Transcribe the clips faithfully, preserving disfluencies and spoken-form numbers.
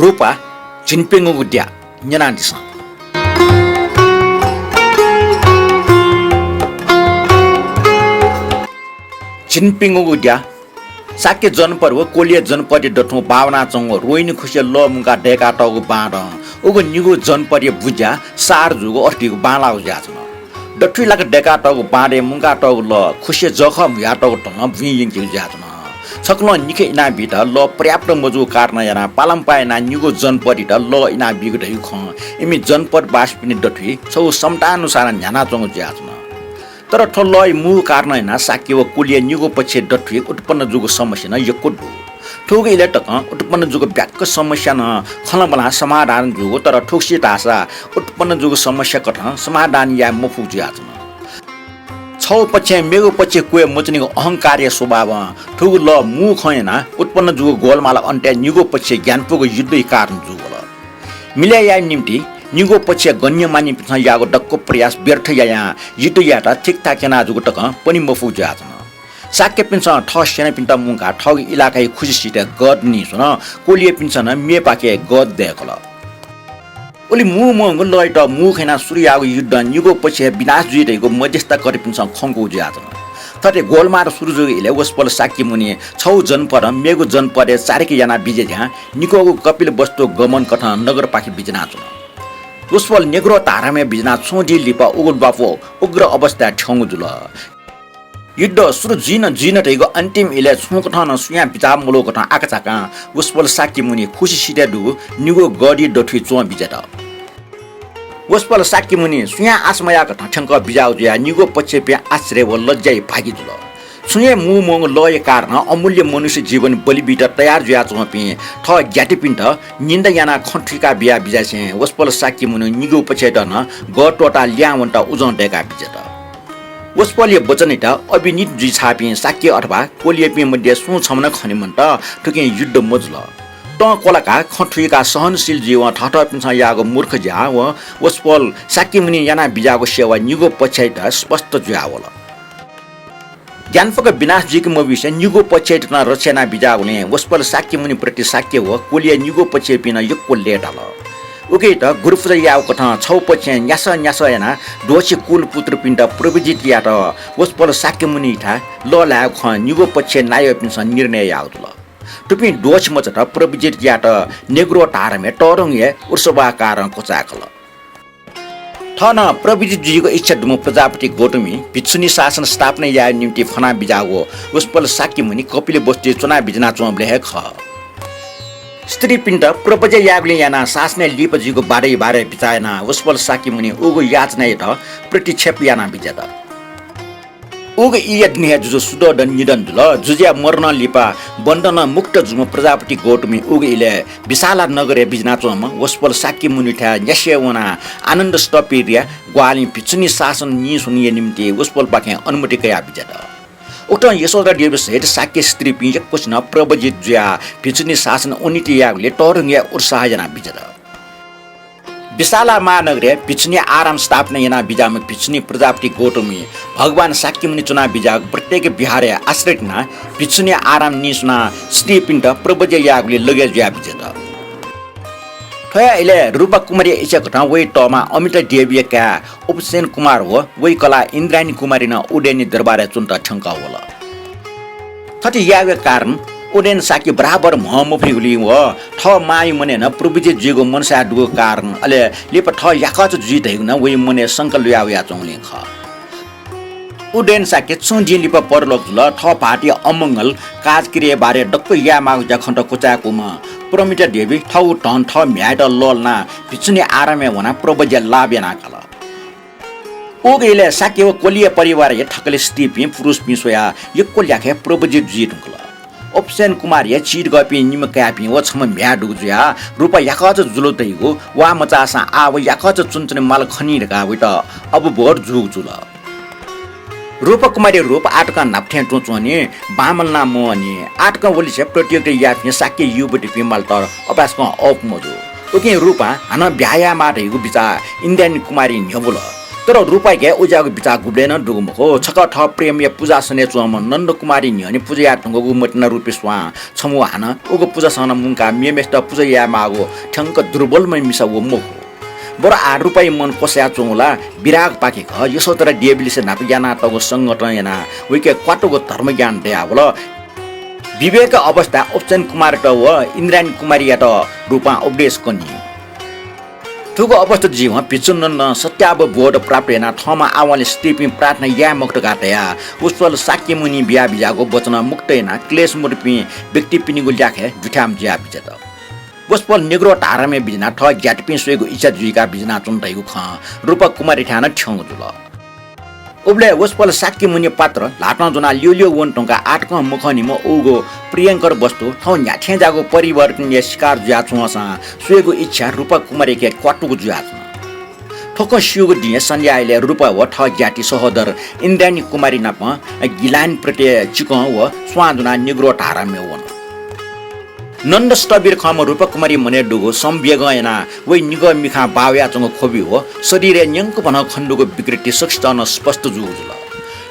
रूपा, झिंप्यंगूगु द्या न्यनादिसँ। झिंप्यंगूगु द्या। शाक्य जनपद व कोलिया जनपदया दथुं बाः वनाच्वंगु रोहिणी खुसिया लः मुंकाः दय्कातःगु बांदँ उगु निगू जनपदया बुँज्या सार जूगु अथे धइगु बांलाःगु जुयाच्वन। दथुइ लाक दय्कातःगु बांदँय् मुंकातःगु लः खुसिया जःखः म्हुयातःगु धलं बुँइ यंकेगु जुयाच्वन। छकलं निखे इनाबीत लः पर्याप्त मजूगु कारणं यानाः पालंपाः यानाः निगू जनपदयात लः इनाबीगु धइगु खँ इमि जनपदवासीपिनि दथुइ छगू समतानुसारं न्ह्यानाच्वंगु जुयाच्वन। तर थ्व लःया मू कारणं यानाः शाक्य व कोलिया निगू पक्षय् दथुइ उत्पन्न जूगु समस्या नं यक्व दु। थुगु इलय् तकं उत्पन्न जूगु ब्याक्क समस्या नं खँल्हाबल्हां समाधान जूगु, तर थुगुसी धाःसा उत्पन्न जूगु समस्या कथं समाधान याये मफुगु जुयाच्वन। छगू पक्षं मेगु पक्षय् क्वय् मच्वनीगु अहंकारया स्वभावं थुगु लः मू खँ यानाः उत्पन्न जूगु गोलमाल अन्तय् निगू पक्षय् ग्यानापुगु युद्धया कारण जूवल। मिलय् यायेगु निंतिं निगू पक्षय् गण्यमान्यपिन्सं याःगु दक्व प्रयास व्यर्थ यायां युद्ध यायेत ठीकठाक याना जूगु तकं पने मफुगु जुयाच्वन। शाक्यपिन्सं थः सेनापिन्त मुंकाः थःगु इलाकाया खुसि सितय् गःत नीस्वन, कोलियापिन्सं नं मेपाखे गःत दय्कल। उलि मू मवंगु लःयात मू खँ यानाः सुरु याःगु युद्धं निगू पक्षय् विनाश जुइ धइगु मध्यस्थकर्तापिन्सं खंकूगु जुयाच्वन। थथे गोलमाल सुरु जूगु इलय् वसपोल शाक्यमुनि छगू जनपदं मेगु जनपदय् चारिका यानाः बिज्याझ्यां निक्वःगु कपिलवस्तु गमन कथं नगरपाखे बिज्यानाच्वन। वसपोल नेग्रो धारामय् बिज्यानाः छुं दिं लिपा उगु ल्वापु उग्र अवस्थाय् थ्यंगु जुल। युद्ध सुरु जुइन जुइन धइगु अन्तिम इलय् छुं कथं नं सुयां बिचाः मलूगु कथं आकाझाकां वसपोल शाक्यमुनि खुसि सितय् दुगु निगू गःदि दथुइ च्वं बिज्यात। वसपोल शाक्यमुनि सुयां आशा मयाः कथं थ्यंकः बिज्याःगु जुयाः निगू पक्षपिं आश्चर्य व लज्जाया भागी जुल। छुं हे मू मवंगु लःया कारणं अमूल्य मनुष्य जीवन बलि बीत तयार जुयाच्वंपिं थः ज्ञातिपिन्त निन्दा यानाः खँ थुइका बिया बिज्यासें वसपोल शाक्यमुनि निगू पक्षयात नं गः त्वःताः लिहां वनेत उजं दय्का बिज्यात। वसपोलया वचनयात अविनीत जुइ छाःपिं शाक्य अथवा कोलियापिं मध्ये सुं छम्ह नं खने मन्त, थुकिं युद्ध मजुल। तं क्वलाकाः खँ थुइकाः सहनशील जुइवं थःथःपिन्सं याःगु मूर्ख ज्या व वसपोल शाक्यमुनिं याना बिज्याःगु सेवा निगू पक्षयात स्पष्ट जुयावल। ग्यानापुक विनाश जुइके मब्यूसें निगू पक्षयात नं रक्षा याना बिज्याःगुलिं वसपोल शाक्यमुनि प्रति शाक्य व कोलिया निगू पक्षयापिं नं यक्व लय्ताल। उकियात गुरुपुजा याःगु कथं छगू पक्षं न्यासः न्यासः यानाः द्वःछि कुलपुत्रपिन्त प्रव्रजित यायेत वसपोल शाक्यमुनियाथाय् लःल्हायेगु खँ निगू पक्षया नायःपिन्सं निर्णय याःगु जुल। थुपिं द्वःछि मचात प्रव्रजित यायेत नेग्रो धारामय् तःधंगु हे उत्सवाकारं क्वचाय्कल। थन प्रव्रजित जुइगु इच्छा दुम्ह प्रजापति गौतमी भिक्षुणी शासन स्थापना यायेगु निंतिं फ्वना बिज्याःगु वसपोल शाक्यमुनि कपिलवस्तुइ च्वना बिज्यानाच्वंबलय् हे खः। स्त्रीपिन्त प्रव्रज्या यायेगुलिं यानाः शासनय् लिपा जुइगु बाधाया बारे बिचाः यानाः वसपोल शाक्यमुनिं उगु याचनायात प्रतिक्षेप याना बिज्यात। उगु ईया दुने हे जुजु शुद्धोदन निधन जुल। जुजुया मरणं लिपा बन्धनं मुक्त जूम्ह प्रजापति गौतमी उगु इलय् विशाला नगरय् बिज्यानाच्वंम्ह वसपोल शाक्यमुनिथाय् न्यासि वनाः आनन्द स्थविरया ग्वाहालिं भिक्षुणी शासन नीस्वनेया निंतिं वसपोलपाखें अनुमति कया बिज्यात। उकथं यशोधरा देवी सहित शाक्य स्त्रीपिं यक्वसिनं प्रव्रजित जुयाः भिक्षुणी शासन उन्नति यायेगुलिइ तःधंगु हे उत्साह याना बिज्यात। विशाला महानगरय् भिक्षुणी आराम स्थापना याना बिज्याःम्ह भिक्षुणी प्रजापति गौतमी भगवान शाक्यमुनि च्वना बिज्याःगु प्रत्येक विहारय् आश्रय तिनाः भिक्षुणी आराम नीस्वनाः स्त्रीपिन्त प्रव्रज्या यायेगुलिइ लगय् जुया बिज्यात। थ्वया इलय् रूपा कुमारीया इच्छा कथं वइ तःमा अमिता देवीया काय् उपसेन कुमार व वइ कलाः इन्द्रायणी कुमारी नं उदयनया दरबारय् च्वनेत थ्यंकः वल। थथे यायेगु कारण उदयन शाक्य बराबर म्हं मफुगुलिं व थः मांया मनय् नं प्रव्रजित जुइगु मनसाय दुगु कारण, अले लिपा थः याकःचा जुइ धइगु नं वइ मनय् शंका लुया वयाच्वंगुलिं खः। उदयन शाक्य छुं दिं लिपा परलोक जुल। थः भाःतया अमंगल काजक्रिया बारे दक्व यायेमाःगु ज्याखँत क्वचाय्कूम्ह प्रमिता देवी थःगु धन थः म्ह्याय्‌यात लःल्हानाः भिक्षुणी आरामय् वनाः प्रव्रज्या लाभ याना काल। उगु इलय् शाक्य व कोलिया परिवारया थकालि स्त्रीपिं पुरुषपिं स्वयाः यक्व ल्याखय् प्रव्रजित जुइ धुंकल। उपसेन कुमारया चिधिकःपिं निम्ह काय्‌पिं व छम्ह म्ह्याय् दुगु जुयाः रूपा याकःचा जुल धइगु वा मचाःसां आः व याकःचा च्वनाच्वने माल खनी धकाः वइत अवबोध जूगु जुल। रूपा कुमारीया रूप आःतकं न्हापा थें तुं च्वंनि। बांमलाना मवंनि। आःतकं वलिसे प्रतियोगिता याःपिं शाक्य युवतीपिं माल तर अपाय्‌सकं अःपु मजू। उकिं रूपां हानं ब्याहा यायेमाः धइगु बिचाः इन्द्रायणी कुमारीं न्ह्यब्वल। तर रूपायाके उज्याःगु बिचाः गुबलें नं दुगु मखु। छकः थः प्रेमया पुजासनय् च्वंम्ह नन्दकुमारी न्ह्यःने पुजा याये धुंकूगु मतिना रूपी स्वां छम्हु हानं उगु पुजासनं मुंकाः मेम्हेसित पुजा यायेमाःगु थ्यंक दुर्बलम्ह मिसा व मखु। बरु आः रूपाया मन क्वसायाच्वंगु ला विरागपाखें खः। यशोधरा देवीलिसे न्हापा यानातःगु संगतं यानाः वय्के क्वातुगु धर्मज्ञान दयावल। विवेक अवस्थाय् उपेन कुमारयात व इन्द्राणी कुमारीयात रूपां उपदेश कनी। थुगु अवस्था जुइवं भिक्षु नन्दं सत्यावबोध प्राप्त यानाः थःम्हं आवंलि स्त्रीपिं प्रार्थना याये मखु धकाः धयाः वसपोल शाक्यमुनिं बियाबिज्याःगु वचनं मुक्त यानाः क्लेशमूलपिं व्यक्तिपिनिगु ल्याखय् दुथ्याःम्ह जुयाबिज्यात। वसपोल निग्रोधारामय् बिज्यानाः थः ज्ञातिपिं स्वयेगु इच्छा जुइकाः बिज्यानाच्वन धइगु खँ रूपकुमारीथाय् नं थ्यंगु जुल। उबलय् वसपोल शाक्यमुनि पात्र ल्हातं ज्वनाः ल्यूल्यू वने धुंकाः आः तकं मखंनिम्ह उगु प्रियंकर वस्तु थौं न्ह्याथेंज्याःगु परिवर्तनया शिकार जुयाच्वंसां स्वयेगु इच्छा रूपकुमारीके क्वातुगु जुयाच्वन। थ्व खँ स्यूगु दिं सन्ध्याइलय् रूपा व थः ज्ञाति सहोदर इन्द्राणी कुमारी नाप गिलान प्रति चिकं व स्वां ज्वनाः निग्रोधारामय् वन। नन्द स्थविर खंम्ह रूपकुमारी मनय् दुगु संवेगं यानाः वइ निगः मिखां बाः वयाच्वंगु ख्वबि व शरीरय् न्यंकभनं खनेदुगु विकृति सकसितं नं स्पष्ट जूगु जुल।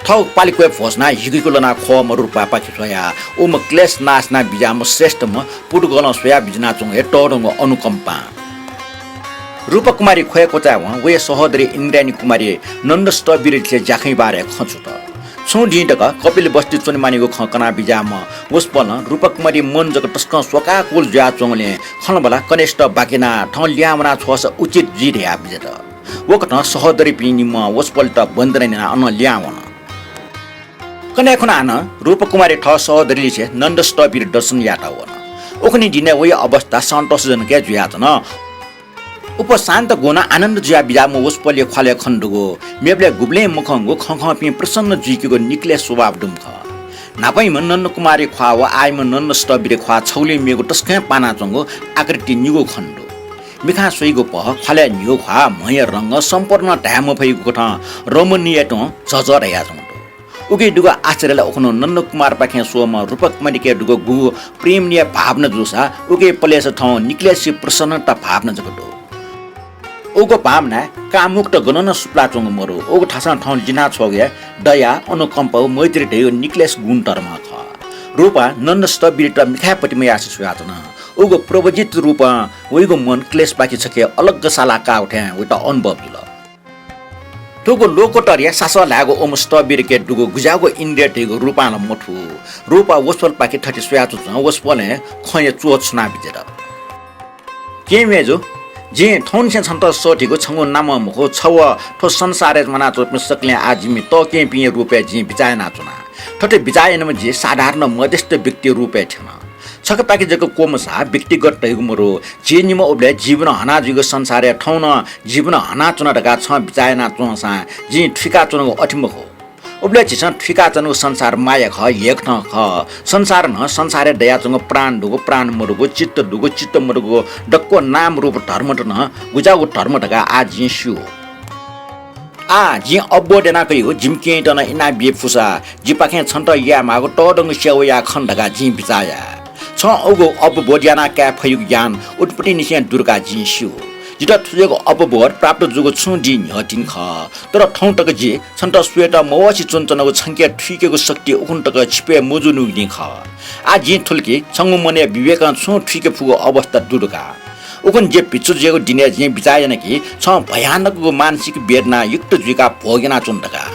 थः पालिक्वय् भ्वसुनाः हिगुहिगु लनाः ख्वःम्ह रूपापाखे स्वयाः उम्ह क्लेश नाश याना बिज्याःम्ह श्रेष्ठम्ह पुतुगलं स्वयाः बिज्यानाच्वंगु हे तःधंगु अनुकम्पां रूपकुमारी ख्वय् क्वचाय्वं वया सहोदरी इन्द्राणी कुमारी नन्द स्थविरलिसे ज्याखँया बारे खँ छुत। छुं दिं तक कपिलवस्तुइ च्वनेमानिगु खँ कनाबिज्याःम्ह वसपोलं रूपकुमारी मन जक तसकं शोकाकुल जुयाच्वंगुलिं खँल्हाबल्हा कन्हय्सित बाकि यानाः थौं लिहां वनाछ्वःसा उचित जुइ धयाः बिज्यात। वकथं सहोदरीपिं निम्हं वसपोलयात वन्दना यानाः अनं लिहां वन। कन्हय् खुन्हु हानं रूपकुमारी थः सहोदरीलिसे नन्द स्थविर दर्शन यायेत वन। उखुन्हु दिनय् वया अवस्था सन्तोषजनक हे जुयाच्वन। उपशान्त गुणं आनन्द जुयाबिज्याःम्ह वसपोलया ख्वालय् खनेदुगु मेबलय् गुबलें मखंगु खँ खंपिं प्रसन्न जुइकेगु निकलय् स्वभाव दुम्ह खः। न्हापांम्ह नन्दकुमारया ख्वाः व आःम्ह नन्द स्थविरया ख्वाः छगुलिं मेगु तसकं हे पानाच्वंगु आकृति निगू खनेदु। मिखां स्वइगु पह, ख्वालय् न्ह्यू ख्वाः, म्हया रंग, सम्पूर्ण धाये मफइगु कथं रमणीय तुं झःझः धयाच्वंगु दु। उकी दुगु आश्चर्य ला उखुन्हु नन्दकुमारपाखें स्वःम्ह रूपकुमारीके दुगु गुगु प्रेमनीय भावना जूसा उकी पलेसा थौं निकलय्सि प्रसन्नता भावना जक दु। उगु भावनाय् कामुकता गनं नं सुपुलाच्वंगु मदु। उगु थासं थौं लिनाछ्वःगु हे दया, अनुकम्पा व मैत्री धइगु निकलय्सि गुणधर्म खः। रूपा नन्द स्थविरयात मिखाय् पति मयासें स्वयाच्वन। उगु प्रव्रजित रूपं वइगु मन क्लेशपाखे छखे अलग सालाः काःगु थें वइत अनुभव जुल। थुगु लोकोत्तरया सासः ल्हायेगु उम्ह स्थविरके दुगु गुज्याःगु इन्द्रिय धइगु रूपां ला मथू। रूपा वसपोलपाखे थथे स्वयाच्वंच्वं वसपोलं खँया च्वः छुनाबिज्यात। केहेँ मय्जु, जिं थौंनिसें छन्त सःतीगु छंगु नामं मखु, छ व थ्व संसारय् म्वानाच्वंपिं सकलें आः जिमि तःकेहेँपिंया रूपय् जिं बिचाः यानाच्वना। थथे बिचाः यानाम्ह जि साधारण मध्यस्थ व्यक्तिया रूपय् थ्यन। छखेपाखे जक क्वम्हसा व्यक्तिगत धइगु मदु। झी निम्ह उबलय् जीवन हना जुइगु संसारय् थौं नं जीवन हनाच्वना धकाः छं बिचाः यानाच्वंसां जिं थुइकाच्वनागु अथे मखु। उबलय् झीसं थुइकाच्वनागु संसार माया खः, हेकथं खः। संसारं नं संसारय् दयाच्वंगु प्राण दुगु, प्राण मदुगु, चित्त दुगु, चित्त मदुगु, दक्व नाम रूप धर्मत नं गुज्याःगु धर्म धकाः आः जिं स्यू। आः जिं अवबोध याना कयागु जिमि केहेँयात नं इनाबिये फुसा, जिपाखें छन्त यायेमाःगु तःधंगु सेवा याये खन धकाः जिं बिचाः याये। छं उगु अवबोध यानाः काये फइगु ज्ञान उत्पत्तिनिसें दु धकाः जिं स्यू। जितः थुज्याःगु अवबोध प्राप्त जूगु छुं दिं न्ह्यः तिनि खः। तर थौं तक जि छन्त स्वयेत मवःसे च्वनाच्वनागु छंके थुइकेगु शक्ति उखुन्हु तक छिपय् मजूनिगुलिं खः। आः जिं थुल कि छंगु मनय् विवेकं छुं थुइके फुगु अवस्था दु धकाः। उखुन्हु जि भिक्षु जुयागु दिनय् जिं बिचाः याना कि छं भयानकगु मानसिक वेदना युक्त जुइकाः भोग यानाच्वन धकाः।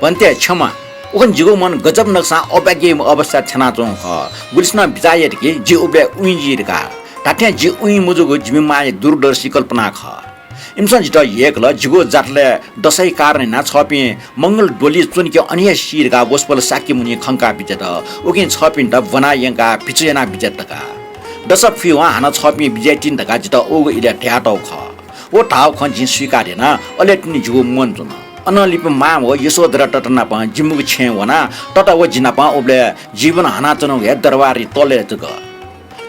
भन्ते, क्षमा। उखुन्हु जिगु मन गजब नकसां अभाग्यया अवस्थाय् थ्यनाच्वंगु खः। गुलिसिनं बिचाः यात कि जि उबलय् उइँ जुइ धकाः। धात्थें जि उइँ मजूगु जिमि मांया दूरदर्शी कल्पना खः। इमिसं जितः यय्कल, जिगु जातलय् दशाया कारणं यानाः छःपिं मंगल द्वलि च्वन कि अन हे सी धकाः वसपोल शाक्यमुनिं खंकाः बिज्यात। उकिं छःपिन्त ब्वना यंकाः भिक्षु यानाः बिज्यात धकाः। दशा फुइवं हानं छःपिं बिज्याइतिनि धकाः जितः उगु इलय् धयातःगु खः। व धाःगु खँ जिं स्वीकार याना, अले तिनि जिगु मन च्वन। अनं लिपा मां व यशोधरा तता नाप जिमिगु छेँय् वनाः तता व जि नाप उबलय् जीवन हनाच्वनागु हे दरबारया तलय् जक।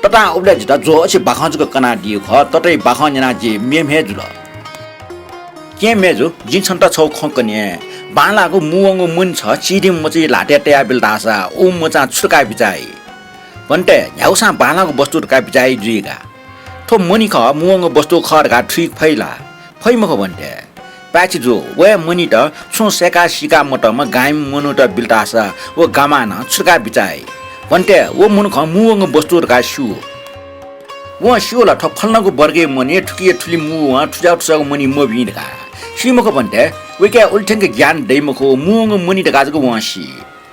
ततां उबलय् जितः ज्वःछि बाखं जक कनादीगु खः। तताया बाखं न्यनाः जि मेम्ह हे जुल। केहेँ मय्जु, जिं छन्त छगू खँ कने। बांलाःगु मुवंगु मणि छ चिधिम्ह मचाया ल्हातय् तयाबिल धाःसा उ मचां छु धकाः बिचाः याइ? भन्ते, न्ह्यागुसां बांलाःगु वस्तु धकाः बिचाः याइ जुइ का। थ्व मणि खः, मुवंगु वस्तु खः धकाः थुइके फइ ला? फइ मखु भन्ते। पाय्छि जु, वया मनित छुं सय्‌का सीका मतःम्ह गामि मनूत बिल्तासा व गामां नं छुर्का बिचाइ। भन्ते व मनुखं मू वंगु वस्तु धकाः स्यू। वं स्यू ला थ्व फलानागु वर्गय् मनि थुकिया थुलि मू वं थुज्याःगु थुज्याःगु मनि मभिं धकाः। सी मखु भन्ते, वय्‌के उलिथ्यंक ज्ञान दइ मखु, मू वंगु मनि धकाः जक वं सी।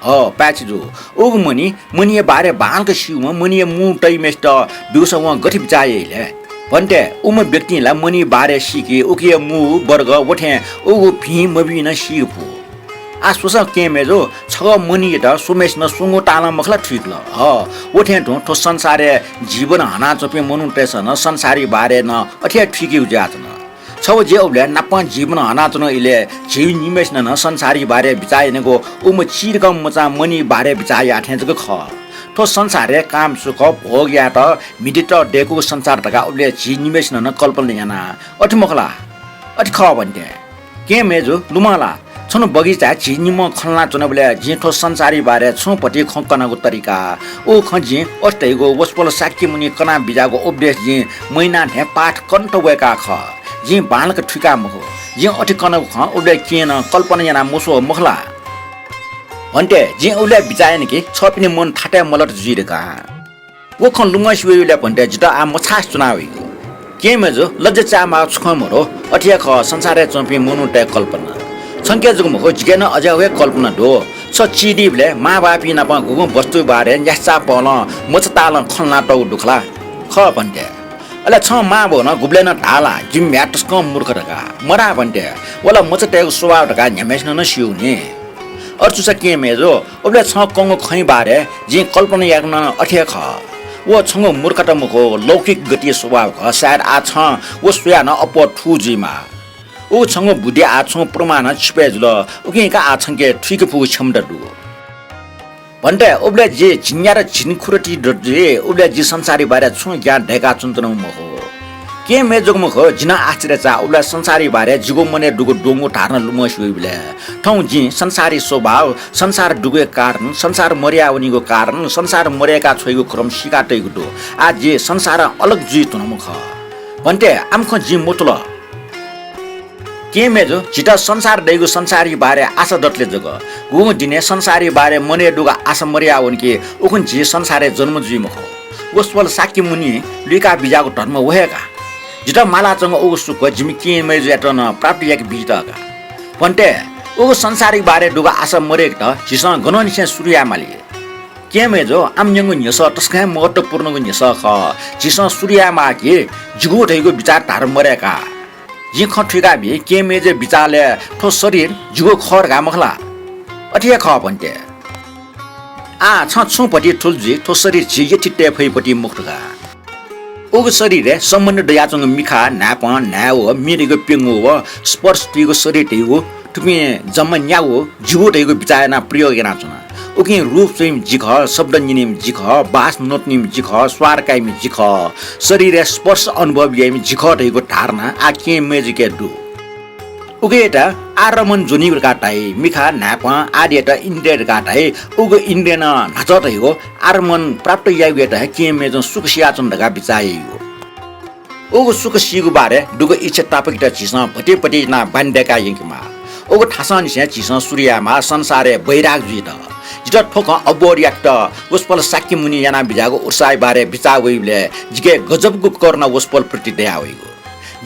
हँ, पाय्छि जु, उगु मनि, मनिया बारे बांलाक सीम्ह, मनिया मू तइम्हेसित ब्यूसा वं गथे बिचाः याइ ले? भन्ते, उम्ह व्यक्तिं ला मनिया बारे सीकी, उकिया मू, वर्ग, व थें उगु भिं मभिं नं सीके फु। आः स्वसां केहेँ मय्‌जु, छगः मनियात स्वम्हेसिनं स्वंगू तालं मखु ला थुइकल। हँ, व थें तुं थ्व संसारय् जीवन हनाच्वंपिं मनूतय्‌सं नं संसारया बारे नं अथे हे थुइकीगु जुयाच्वन। छ व जि उबलय् नापं जीवन हनाच्वनागु इलय् झी निम्हय्‌सिनं नं संसारया बारे बिचाः यानागु उम्ह चिधिकःम्ह मचां मनिया बारे बिचाः याः थें जक खः। थ्व संसारय् काम सुख भोग यायेत म्हितेत दय्‌कूगु संसार धकाः उबलय् झी निम्हय्‌सिनं नं कल्पना याना, अथे मखु ला? अथे खः भन्ते। केहेँ मय्‌जु, लुमं ला? छन्हु बगैँचाय् झी निम्हं खँ ल्हानाच्वनाबलय् जिं थ्व संसारया बारे छुं भति खँ कनागु तरिका, उ खँ जिं अथे धइगु वसपोल शाक्यमुनिं कना बिज्याःगु उपदेश जिं मैना थें पाठ कण्ठ वय्‌का खः। जिं बांलाक थुइका मखु। जिं अथे कनागु खँ उबलय् केहेँ नं कल्पना याना मस्वः मखु ला? भन्ते, जिं उबलय् बिचाः याना कि छःपिनि मन थातय् मलत जुइ धकाः। व खँ लुमंसे वइबलय् भन्ते जितः आः मछासे च्वना वइगु। केहेँ मय्‌जु, लज्या चायेमाःगु छुं खँ मदु, अथे हे खः संसारय् च्वंपिं मनूतय् कल्पना। छंके जक मखु, जिके नं अज्याःगु हे कल्पना दु। छ चिधीबलय् मांबौपिं नाप गुगुं वस्तुया बारे न्यासि चापलं मचा तालं खँ ल्हानातःगु दु खला? खः भन्ते। अले छं मांबौनं गुबलय् नं धाः ला, जिमि म्ह्याय् तसकं मूर्ख धकाः? मधाः भन्ते, व ला मचातय्‌गु स्वभाव धकाः न्ह्याम्हेसिनं नं स्यू नि। अथे जूसा केहेँ मय्‌जु, उबलय् छं कंगु खँया बारे जिं कल्पना याःगु नं अथे हे खः। व छंगु मूर्खता मखु, लौकिक गतिया स्वभाव खः। सायद आः छं व स्वयाः नं अप्वः थू जुइमाः। व छंगु बुद्धि आः छुं प्रमाणं छिपय् जुल, उकिं का आः छंके थुइके फुगु क्षमता दु। भन्ते, उबलय् जि झिंन्यादँ झिंखुदँ ति दत जुइ, उबलय् जि संसारया बारे छुं ज्ञान दय्‌का च्वनाच्वनागु मखु। केहेँ मय्‌जु जक मखु, जि नं आश्चर्य चाः, उबलय् संसारया बारे जिगु मनय् दुगु द्वंगु धारणा लुमंसे वइबलय्। थौं जिं संसारया स्वभाव, संसार दुगुया कारण, संसार मदया वनीगु कारण, संसार मदय्‌का छ्वइगु क्रम सीका तइगु दु। आः जि संसारं अलग जुइ धुनाम्ह खः। भन्ते, आम्ह खँ जिं मथुल। केहेँ मय्‌जु, झीत संसार दइगु संसारया बारे आशा दतले जक। गुगुं दिनय् संसारया बारे मनय् दुगु आशा मदया वन कि उखुन्हु झी संसारय् जन्म जुइ मखु। वसपोल शाक्यमुनिं लुइका बिज्याःगु धर्म व हे का। जितः मालाच्वंगु उगु सुख जिमि केहेँ मय्‌जुयात नं प्राप्त याके बीत का। भन्ते, उगु संसारया बारे दुगु आशा मदय्‌केत झीसं गनंनिसें सुरु याये माली? केहेँ मय्‌जु, आम न्यंगु न्ह्यसः तसकं हे महत्त्वपूर्णगु न्ह्यसः खः। झीसं सुरु यायेमाः कि जिगु धइगु बिचार धार मदय्‌का। जिं खँ थुइका बी, केहेँ मय्‌जुया बिचालय् थ्व शरीर जिगु खः धकाः मखु ला? अथे हे खः भन्ते। आः छं छुं भति थुल जुइ, थ्व शरीर झी यःथि तये फइ भति मखु धकाः। उगु शरीरय् सम्बन्ध दयाच्वंगु मिखा, न्हाय्पं, न्हाय् व म्ये धइगु प्यंगू व स्पर्श धइगु शरीर धइगु थुपिं जम्मा न्यागू जिगु धइगु बिचाः यानाः प्रयोग यानाच्वन। उकिं रूप च्वइम्ह जि खः, शब्द न्यनीम्ह जि खः, बास नतुनीम्ह जि खः, स्वाद काइम्ह जि खः, शरीरय् स्पर्श अनुभव याइम्ह जि खः धइगु धारणा आः केहेँ मय्‌जुके दु। उकियात आरम्भन ज्वनीगु धकाः धाइ, मिखा, न्हाय्पं आदियात इन्द्रिय धकाः धाइ, उगु इन्द्रियं न्हाचः धइगु आरम्भन प्राप्त याइगुयात हे केहेँ मय्‌जुं सुख सियाच्वन धकाः बिचाः याइगु। उगु सुख सीगु बारे दुगु इच्छा तापाकेत झीसं भति भति यानाः बानी दय्‌का यंकेमाः। उगु थासंनिसें झीसं सुरु यायेमाः संसारय् बैराग जुइत। जितः थ्व खँ अवबोध याकेत वसपोल शाक्यमुनिं याना बिज्याःगु उत्साहया बारे बिचाः वइबलय् जिके गजबगु करुणा वसपोल प्रति दया वइगु।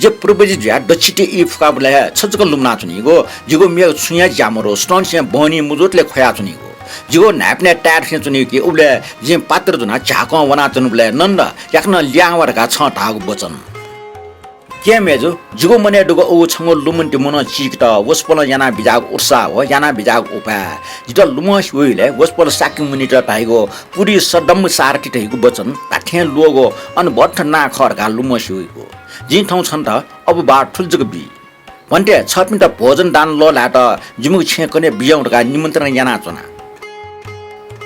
जि प्रव्रजित जुयाः दच्छि ति ई फुकाबलय् हे छ जक लुमनाच्वनीगु, जिगु मेगु छुं हे ज्या मदु, सुथंनिसें बहनी मजुतले ख्वयाच्वनीगु। जिगु न्हाय्पनय् ताय् थें च्वनीगु कि उबलय् जिं पात्र ज्वनाः झ्याकं वनाच्वनाबलय् नन्द याकनं लिहां वा धकाः छं धाःगु वचन। केहेँ मय्‌जु, जिगु मनय् दुगु उगु छंगु लुमन्ति मनं चीकेत वसपोलं याना बिज्याःगु उत्साह व याना बिज्याःगु उपाय जितः लुमंसे वइबलय् वसपोल शाक्यमुनित धाइगु पुरी सदम्भ सारथि धइगु वचन धात्थें ल्वःगु अनबद्ध नां खः धकाः लुमंसे वइगु। जिं थौं छन्त अपवाद थुलि जक बी। भन्ते, छःपिन्त भोजन दान लःल्हायेत जिमिगु छेँय् कन्हय् बिज्याहुँ धकाः निमन्त्रणा यानाच्वना।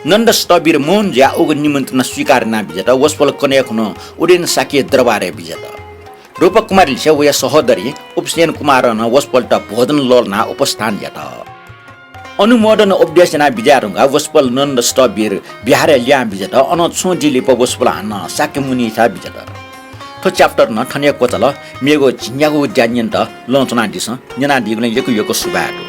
नन्द स्थविर मौन जुयाः उगु निमन्त्रणा स्वीकार याना बिज्यात। वसपोल कन्हय् खुन्हु उदेन शाक्य दरबारय् बिज्यात। रूपकुमारीलिसे वया सहोदरी उपसेन कुमारं नं वसपोलयात भोजन लःल्हानाः उपस्थान यात। अनुमोदन उपदेश यानाः बिज्याये धुंकाः वसपोल नन्द स्थविर विहारय् लिहां बिज्यात। अनं छुं दिं लिपा वसपोल हानं शाक्यमुनिथाय् बिज्यात। थ्व chapter नं थन हे क्वचाल। मेगु झिंन्यागू ज्या न्यनेत लँ च्वनादिसँ। न्यनादीगुलिं यक्व यक्व सुभाय् दु।